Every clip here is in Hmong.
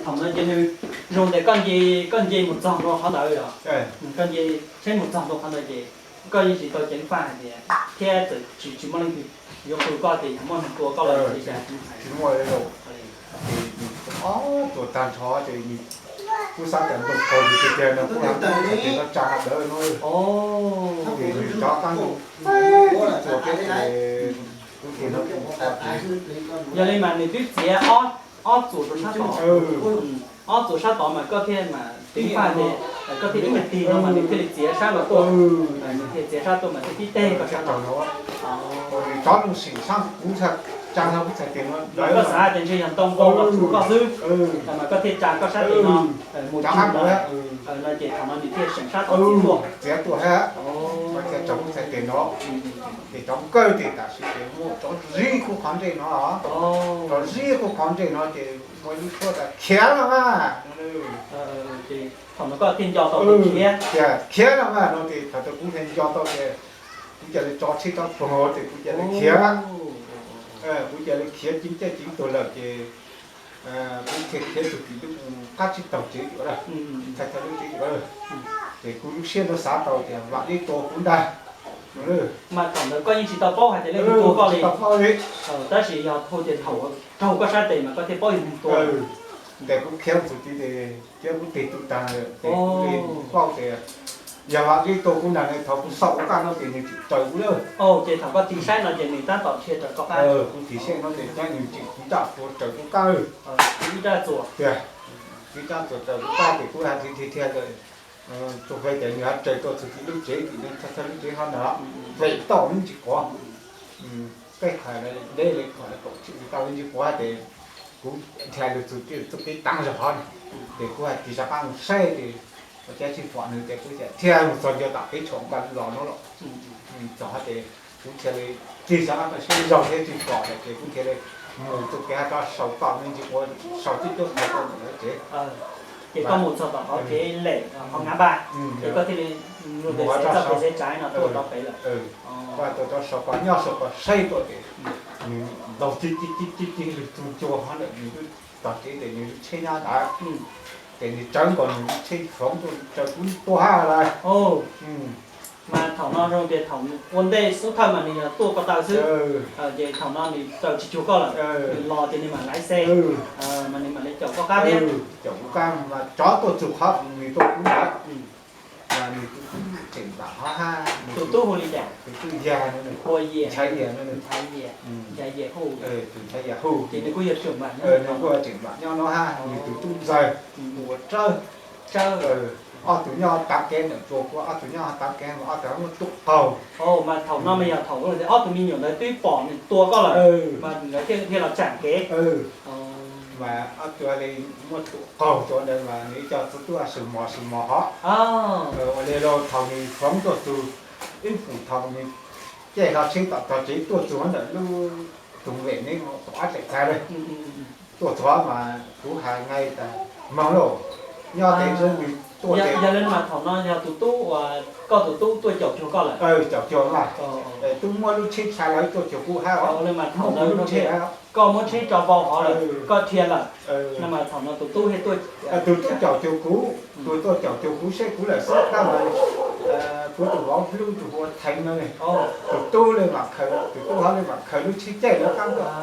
Thaum no ces nws zoo tias koj nce, koj nce mus txog ntua qhov ntawd los, koj nce tsheb mus txog ntua qhov ntawd ces koj yeej tsis tau ceev faj hais tias, thiab txawm tsis, tsis muaj leej twg yuav qw koj tias yog muaj neeg tua koj los li cas. Tsis muaj li. Ces nws ob tug tag nrho ces nws, kuv xav tias ntoo kaus tiag tiag no kuv hais tias no tsa dawb no. Ces nws rov qab ntoo txuas thiab ces kuv tias no, yog li mas nws twb txiav ob txuas rau sab tod, ob txuas sab tod mas koj thiaj mas tib faj ces koj thiaj ib nyuag tig no mas nws thiaj li txiav sab no tuaj, nws thiaj txiav sab tuaj mas thiaj tib teg koj sab no. Nws rov mus seem sab kuv tsa no kuv txhais tes no, koj xav tias ntshe yog ntoo nkaus los tsuav koj xwb, mas koj thiaj tsa koj sab tes no mus tsuav no, no ces thaum no nws thiaj seem sab tod txiav tuaj, txiav tuaj hab, mas thiaj tsaus kuv txhais tes no. Ces rov kawg ces tam sim ces muaj rov zib kuv qhov ntsej no, rov zib kuv qhov ntsej no ces muaj lub suab tas khiav no mas. Thaum no koj thiaj nco tau tias khiav, khiav no mas no ces thaum kuv thiaj nco tau tias kuv cia li tso tsheb rov pog ces kuv cia li khiav. Kuv cia li khiav ceev caij ceev tuag lawm ces kuv thiaj khiav txog tim lub qab tsib taug tsev yuav lawm, txhais tau lub tsev yuav lawm. Ces kuv lub siab no xav tau tias vam li tua kuv ntag. Mas thaum ntawd koj yeej tsis tau paub hais tias leej twg tua koj li, tsis tau paub li. Tab sis yog hu tias thaum raug koj sab tes mas koj thiaj paub yog leej twg tua. Ces kuv khiav txog tid ces thiab kuv tig tu tag lawm ces kuv li paub tias yog vam li tua kuv ntag, thaum kuv xaum kuv qab no ces nws tsis raws kuv lawm. Ces thaum koj tig saib no ces nws tab tom dhia raws koj qab. Kuv tig saib no ces nws tsis, nws tsis raws kuv qab. Tiag, nws tsis raws kuv qab ces kuv hais tiag tiag tiag, tsuas hais tias nws ho raws tuaj txog tim lub tsev tim no, txog lub tsev hov ntag, vem tau me ntsis quav, tej qhov deb li qhov kaum tsib tau me ntsis quav ces kuv dhia lug txog tim txoj kev tav zog hov na, ces kuv hais tig rov qab mus saib ces ua cas tsis pom nws ces kuv thiaj dhia mus txog ntua tom kev tshaum npaj los no los, txog hov ces kuv thiaj li tig rov qab mus saib zog thiab tsis pom lawm ces kuv thiaj li mus txoj kev hov rov sau tau me ntsis quav, sau tib cuab qhov rau ntawm lawv tsev. Ces koj mus txog tom qhov kev lem qhov ngav npaj, ces koj thiaj li mus txog txoj kev tsev tsav no tuaj rov pem lawm. Koj tuaj rov sau koj nyob sau koj saib tuaj ces nws ntaus cig cig cig cig lug txug ncua hov ntawm nws lub tog tsev ces nws lub tsheb nyob ntawd, ces nws tsawv nkaus nws lub tsheb foov tuaj raws kuv tuaj hab lawm. Mas thaum no zoo tias thaum ua ntej xub thawj mas nws yog tuaj ko taw xwb, ces thaum no nws raws tsis cuag koj lawm, nws los ces nws mam laiv xe, mas nws mam li caum koj qab thiab. Caum kuv qab mas rov tuaj txug qhov nws tuaj kuv ntawd, mas nws tus tub tseem npam hov hab, tus tub hu li cas? Tus tub Yaj no, Nchaiv Yaj no, Nchaiv Yaj hu, tus Nchaiv Yaj hu ces nws kuj yog tseem npam nyob no hab, nws tus tub Ntxawg hu ua Tsawb. Tsawb, ob tug nyob tav kev ntawm tsua kuv ob tug nyob tav kev mas ob tug muab tuam qaug. Mas thaum no mas yog thaum ob tug me nyuam ntawd twb pom nws tua koj lawm, mas nkawd thiaj, thiaj los tsaam kev. Mas ob tug li muab tuam qaug rua ntawd mas nws ib co txwv tuaj sws mos sws mos hov. Ua li los thaum nws foov tuaj txug, ib pum thaum nws caij hlo tsheb tom tog tsev tuaj txug ntawm lub tug vem neb tom ab teg txag lawm, tuaj txug mas kuv has nqe tas moog lauj, nyob tes ntsib nws tuaj. Yog li mas thaum no yog tus tub uas koj tus tub tuaj caum cuag koj lawm. Caum cuag mas, tub muab lub tsheb tshaj lawm tuaj cuag kuv hab. Ua li mas thaum ntawd koj muab tsheb tso vau hov lawm, koj dhia lawm, no mas thaum no tus tub thiaj tuaj, tus tub caum cuag kuv, tus tuaj caum cuag kuv seb kuv lawm xwb, tab mas kuv tus vauv hlub tus hu ua Theev no, tus tub li mam khaws, tus tub hov li mam khaws lub tsheb caij lawv qab tuaj.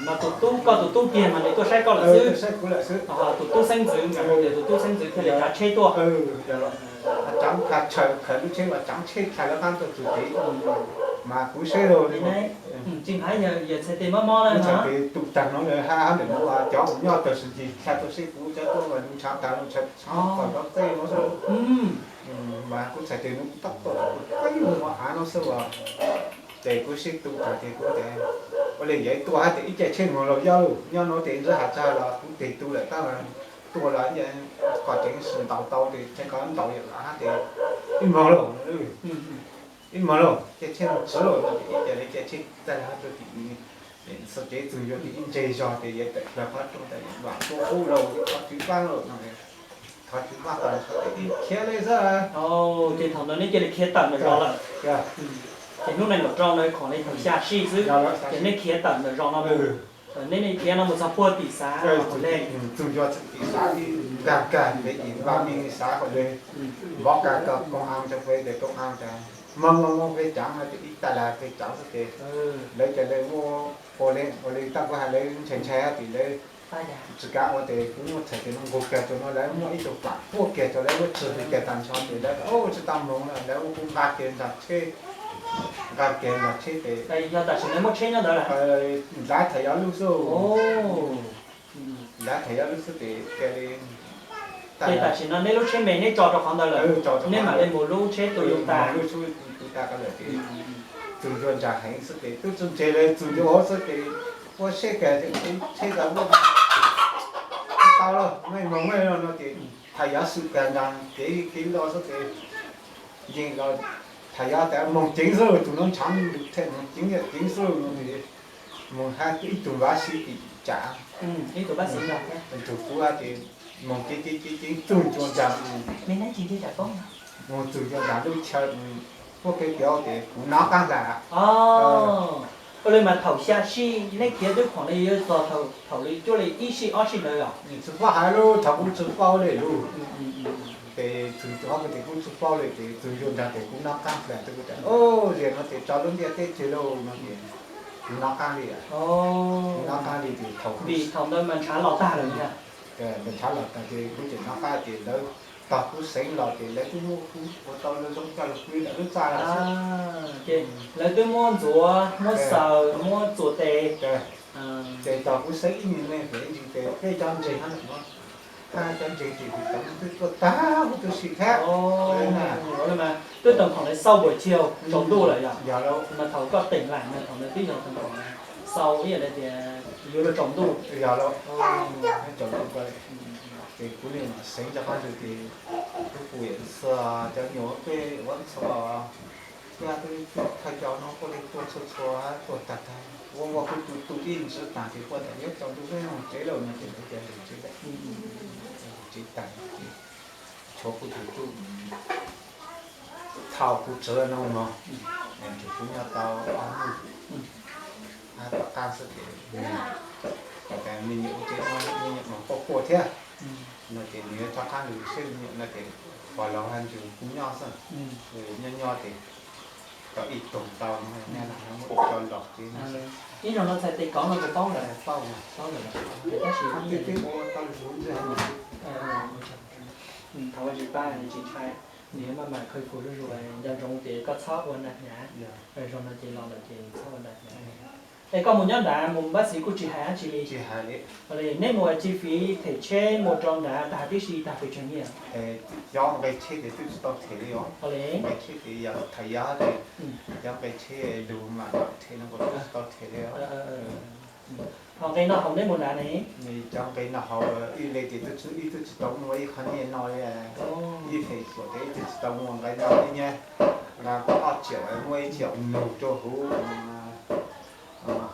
Mas tus tub, koj tus tub kiag mas nws tuaj saib koj lawm xwb, saib kuv lawm xwb. Tus tub xeeb ntxwv, tus tub xeeb ntxwv thiaj li tsav tsheb tuaj, tsav, khaws lub tsheb los tsav tsheb tshaj lawv qab tuaj txug tid, mas kuv saib lauj. Tsis nqav, yawg txhais tes mob mob na, txhais tes tu taag no hab, hab ntawm nuav cov uas nyob tag sim ntsis tshaj tuaj seb kuv cov tuaj mas nws ntshav taag, nws ntshav txog rau tej nuav xwb. Mas kuv txhais tes nuav kuv tab tom ua av nuav xwb as. Ces kuv sib tu taag ces kuv tes ua li yog ib tuaj hab tes ib caij tsheb moog laug yob lauj, nyob nuav tes ntsib has tshaj los kuv tes tu lawm tab mas tuaj los kom tseev ntaus tau tes tseev kom ntaus yam los hab tes ib moog lauj, ib moog lauj caij tsheb moog txwv lauj no tes ib caij li caij tsheb txaij hab tuaj tim xub tsev txug yuav tim ib ntseg zog tes yuav tawm plawg qhov rooj tas vam tuaj qub lauj, thov tswv vaab lauj no, thov tswv vaab tas tes ib khiav li xwb. Ces thaum ntawd neb cia li khiav tawm ntawm zos lawm. Ces hnub nees nkaum rau ntawd khoom li thaum xya sij xwb, ces neb khiav tawm ntawm zos no mus. Nej thiab no mus txog puag tim xav, Txug Ncuas tim xav, nkag nkag pem tim npab me xav kom le, npov kag kom koom aa rau pem ces koom aa tas, moog moog moog peb caav no ces ib tag lag peb caav xwb ces lawv ces lawv muab ua le ua le tag kuv hais lawv ntshai ntshai hab tim lawv tsis kav ua ces kuv muab txhais tes no nqug kiag rau no lawv muab ib tug plam puab kiag rau lawv muab tswg kiag tag nrho ces lawv tsis tau moog lawm, lawv kuj nqa kiag nrog tsheb, nqa kiag nrog tsheb ces, yog tam sim no muaj tsheb nyob ntawd lawm, nrad Thaj Yab lub xwb, nrad Thaj Yab lub xwb ces cia li Ces tam sim no neb lub tsheb me neb tso rau qhov ntawd lawm, neb mam li mus lub tsheb tus yus tas, lub tsheb tus tas ko lawm ces Txug Ncuas nrag heev xwb ces tub txug ntses lawm Txug Ncuas hauv xwb ces ua seb kiag tsheb tas muaj tau los mej moog mej no ces Thaj Yab xwm kiag nrag kev kev los xwb ces yeej los Thaj Yab tas moog ceev xwb, tus no ntshav lug them moog ceev ceev xwb no ces moog hab ib tug npab xib tim tsav, ib tug npab xib ntag, tus kuv hab ces moog ceev ceev ceev ceev Txug Ncuas nrag, moog Txug Ncuas nrag lub chaw puab kev kev ces kuv nov qaab hla. Ua li mas thaum xya sij neb khiav twb khoom li yuav txog thaum li cuaj li ib sij ob sij ntawd os. Tsis paub hais lub thaum kuv tsis paub li lub, ces Txug Ncuas hov ces kuv tsis paub li ces Txug Ncuas nrag ces kuv nov qaab hla, kuv tas, o, ziag no ces tso lub ntiaj teb tseg lauj no ces kuv nov qaab li, kuv nov qaab li ces thaum, vim thaum ntawd mas ntshav los tag lawm, ntshav los tag ces kuv tseem nov qaab ces lawv tog kuv xeev los ces lawv twb muab kuv ua tau zoo coj lug pw ntawm lub txaj lawm xwb. Ces lawv twb muab ntxuav, muab xaws, muab txuas tes. Ces tog kuv xeev ib me me pem ntsis ces peb cov ntseeg hab, hab cov ntseeg ces thaum twb tuaj tag huv tib si thiab. Twb tau khoom lawv xau npaum chiau tsaus ntuj lawm yog? Yog lawm. Mas thaum koj teem laim mas thaum ntawd twb yog tau khoom xau ib yam li tias yuav luag tsaus ntuj. Yog lawm. Tsaus ntuj ko ces kuv niam mam xeev rov qab ntug ces kuv pum yam xwb cov nyuam peb ua ntxhua, peb twb thawj coj no quaj li quaj txhua txhua tuag tag tag, ua ua kuv tus tus ib ntsis taag ces quaj tas yuav tsaus ntuj peb mus tsev lauj no ces lawv cia li tsev lawm. Tsev taag ces tshuav kuv tus tub thaum kuv txawv no no, ces kuv nyob tau ob hnub, tom qab xwb ces nws, me nyuam ua tsev no me nyuam mas quaj quaj thiab no ces nws yuav rov qab lug seb me nyuam no ces pog laus hab nrug kuv nyob xwb, nyob nyob ces tau ib tug tau no, nyob no muab ib co los tsev no xwb. Ib zaug no txhais tes kauv no puas paub lawm? Paub, paub lawm. Tab sis twb ua tau lug ntxiv. Thaum ua tsis pab tsis ntshai, nws yuav maj mam khawv khuv zuj zus, nco ntsoov ces koj txhob ua nra hnyav, zoo no ces los lawm ces txhob ua nra hnyav. Es koj mus nyob nrad mus npab xiv kuj tsis hais dab tsi li? Tsis hais li. Neb mus ua chi fiv them tsheb mus rau nrad tag tib si tag pes tsawg nyiaj? Cov nqe tsheb ces twb tsis tau them li os. Nqe tsheb ces yog tham yav ces cov nqe tsheb lug mam mam them no kuj twb tsis tau them li os. Ho nqe noj haus neb mus nrad ne? Cov nqe noj haus ib leeg ces twb tsis, ib twb tsis tau muaj ib qho nyiaj no li. Ib feem xyuam ces ib twb tsis tau muaj nqe noj ib nyab, nqa tau ob tsiaum, muaj ib tsiaum nug rau huv,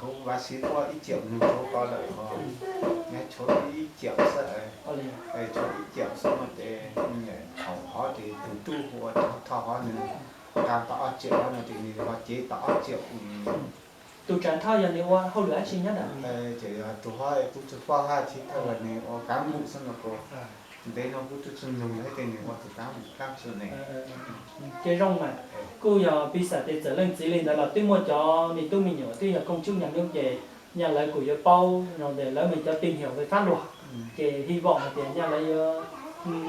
huv vav xiv, muaj ib tsiaum nug rau ko lawm ho, nyob tshuav ib tsiaum xwb, tshuav ib tsiaum xwb no ces thaum hov ces tus tub hu ua Thoj hov nws nqa tau ob tsiaum hov no ces nws ho cev tau ob tsiaum. Tus Tsav Thoj yog nws ua hauj lwm dab tsi nyob nrad? Ces yog tus hov kuv tsis paub hab, tsis tau, nws ua kav npum xwb no ko. Ntev no kuv twb tsis nug hab tias nws ua tus kav npum dab tsi ne. Ces zoo mas, kuj yog piv xam tias txawm leej txiv li ntawd los twb muaj cov me tub me nyuam twb yog kooj tsub nyag nub ces nyaj lawv kuj yuav paub zoo tias lawv mas cov tij nyuam fab luag, ces hy vọng hais tias nyaj lawv yuav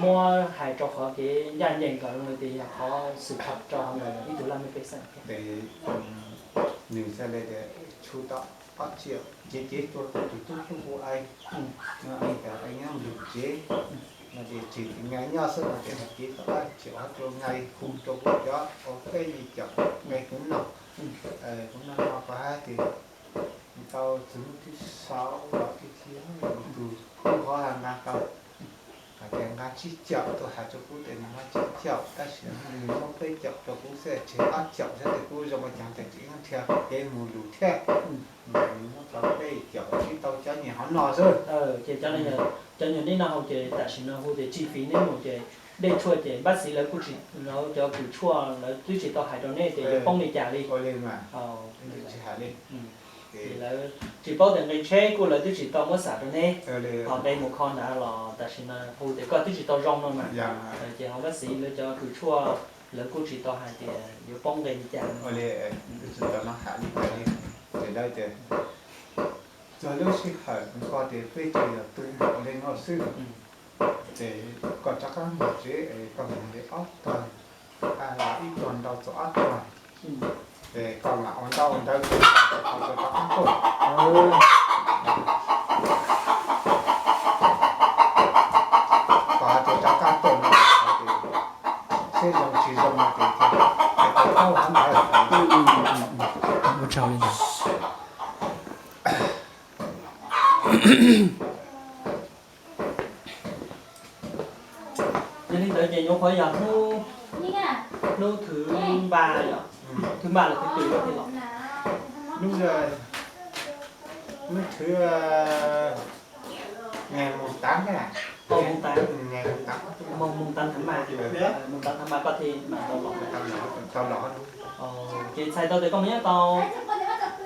muab hais rau qhov kev ncaj ncees kom zoo li tias yog qhov xwm tshaj rau ib tug laj mej pej xeem thiab. Nws xav li tias tshuav tau ob tsiaum, cev cev tuaj rau tus tub tub hu Ees, Ees tas Ees nyob lug tsev no ces tseg tis Nqees nyob xwb no ces ho cev tau ob tsiaum ho rau Nqees hu rau kuv cov ua peb me caum Nqees kuv noj, kuv noj noj ko hab tias tau txug hnub thib saud los pib thiab tus tub hov nqa tau, hais tias nqa tsib caum tuaj hais rau kuv tias nws nqa tsib caum tab sis nws muab peb caum rau kuv xwb, tseg ob caum xwb ces kuv zoo ua caag tas tseem nrhiav kev mus lug thiab. Nws muab tau peb caum tsis tau cov nyuam hov noj xwb. Ces cov nyuam nej noj haus ces tam sim no hu tias chi fiv neb mus ces dej tshuaj ces npab xiv lawv kuj tsis, cov kws tshuaj lawv twb tsis tau hais rau nej tias yuav poob li cas li. Ua li mas, tsis hais li. Ces lawv tsis paub tias nqe tsheb kuj lawv twb tsis tau muab xam rau neb, ho nqe mus kho ntawd los tam sim no hu tias koj twb tsis tau zoo no mas. Ces ho Vaj Xiv lawv cov kws tshuaj lawv kuj tsis tau hais tias yuav poob nqe li cas. Tsis tau no hais li cas li, ces lawv tias txog lub sij hawm koj tias peb tsuas yog tu npaum li no xwb, ces koj rov qab mus tsev es koj mus li ob tog, ib tog ntau txog ob tog, ces koj lam ua ntau ntawd, koj tsuas rov qab tuaj, koj tsuas rov qab tuaj no, seb zoo tsis zoo no ces thiaj tau taub hab ntawd. Ua tsaug li ntawd. Yog li ntawd ces nyuam qhuav yog hnub, hnub thwv npa, yog thwv npa los thwv twg thiaj los? Hnub, hnub thwv, ngày mùng tám thế à? Ồ, mùng tám. Ngày mùng tám. Mùng, mùng tám tháng ba. Mùng tám tháng ba koj thiaj mam tau los. Tau los. Ồ, ces txhais tau tias koj mus nyob tau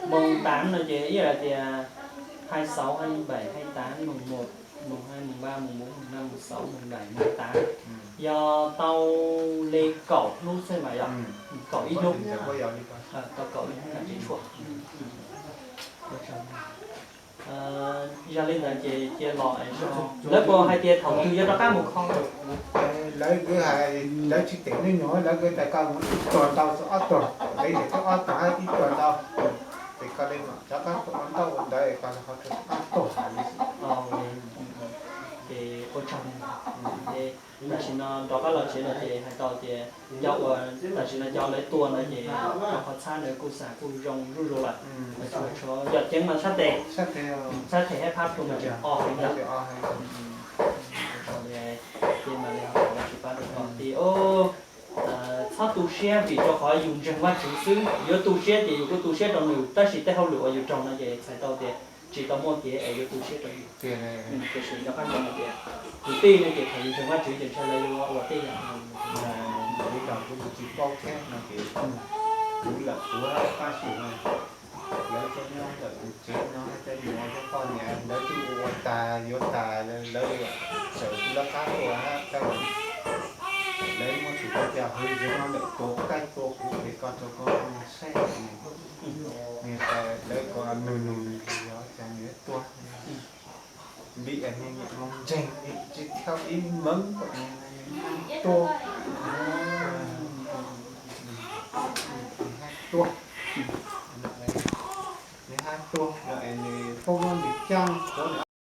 mùng tám no ces ib yam li tias hai sáu, hai bảy, hai tám, mùng một, mùng hai, mùng ba, mùng bốn, mùng năm, mùng sáu, mùng bảy, mùng tám. Yog tau li kaum hnub xwb mas yog. Kaum ib hnub. Tau kaum ib hnub na tsis tshuaj. Yog li ntawd ces cia los es lawv puas hais tias thaum twg yuav rov qab mus kho? Lawv kuj hais, lawv tsis tem nej nyuam, lawv kuj tias koj mus ib tog ntau txog ob tog, lawv tias koj ob tog hab ib tog ntau, ces koj li mam rov qab ua ntau ua ntawd koj ho rov qab tuaj hais li. Ces ua tsaug. Tam sim no rov qab los tsev no ces hais tau tias cov uas tam sim no cov lawv tua no ces qhov txhab ntawd kuj xam kuj zoo zuj zus lawm, tshuav yog ceev mas txhab tes, txhab tes hab phab plhu mas tseem o heev yom. Ces mam li ho tsis pab rau koj tias txhob tu siab vim rau qhov yus ntseeg Vajtswv xwb, yuav tu siab ces yus kuj tu siab rau nws, tab sis tej hauj lwm uas yus raug no ces txhais tau tias tsis tau muaj kev es yuav tu siab rau yus. Tiam sis nco qab ntsoov hais tias kwv tij no ces thaum yus ntseeg Vajtswv ces ntshai lawv yuav ua tej yam li cas kuv tsis paub thiab no ces kuv lam tuav tab sis lawv cov nyob ntawm kuv tsev no tej nyuam cov poj niam lawv twb ua tas yuav tas lawv txawm kuv lawv qab ua hab tab lawv muab tsis tau cas hwv tsev no lawm tua qaib tua kuv ces koj rau koj saib nws, lawv kom nws nug nws yog cas nws yuav tuag. Vim nws nyiam mus ntseeg, nws tsis thau ib meeg kom nws tuag, nws hab tuag, nws hab tuag no es nws poob nws caaj tuav nws